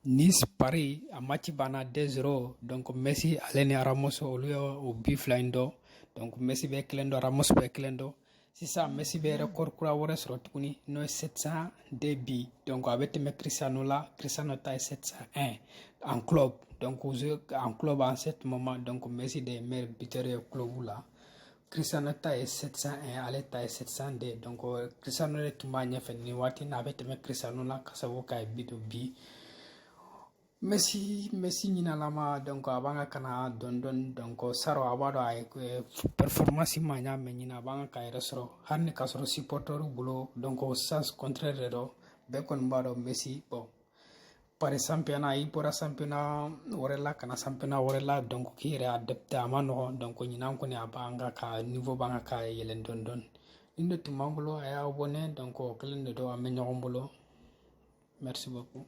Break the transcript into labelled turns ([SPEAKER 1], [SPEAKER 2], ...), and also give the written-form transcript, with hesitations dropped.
[SPEAKER 1] Nice Paris, a match banna 2-0. Donc Messi ale ni Ramos, olu ye o but fila in dɔn. Donc Messi bɛ kelen dɔn, Ramos bɛ kelen dɔn. Sisan Messi bɛ record kura wɛrɛ sɔrɔ tuguni, n'o ye 702 buts. Donc a bɛ tɛmɛ Cristiano la. Cristiano ta ye 701 en club. Donc en club, en ce moment, donc Messi de ye meilleur buteur ye club la. Cristiano ta ye 701, ale ta ye 702. Donc Cristiano de tun b'a ɲɛfɛ nin waati in na, a bɛ tɛmɛ Cristiano la ka sababu k'a ye but don bi. Messi ɲinalama, donc a b'an ka kana dɔɔni dɔɔni. Donc saro a b'a dɔn a ye performance ma ɲa, mais ɲina a b'an ka yɛrɛ sɔrɔ, hali ni k'a sɔrɔ supporter bolo, donc o sens contraire de dɔn. Bɛɛ kɔni b'a dɔn Messi, bon, Paris championnat, i bɔra championnat wɛrɛ la ka na championnat wɛrɛ la, donc k'i yɛrɛ adapté, a ma nɔgɔn. Donc ɲinan kɔni, a b'an ka niveau b'an ka yɛlɛn dɔɔni dɔɔni. Nin de tun b'an bolo. A y'a abonné. Donc o kelen de don, an bɛ ɲɔgɔn bolo. Merci beaucoup.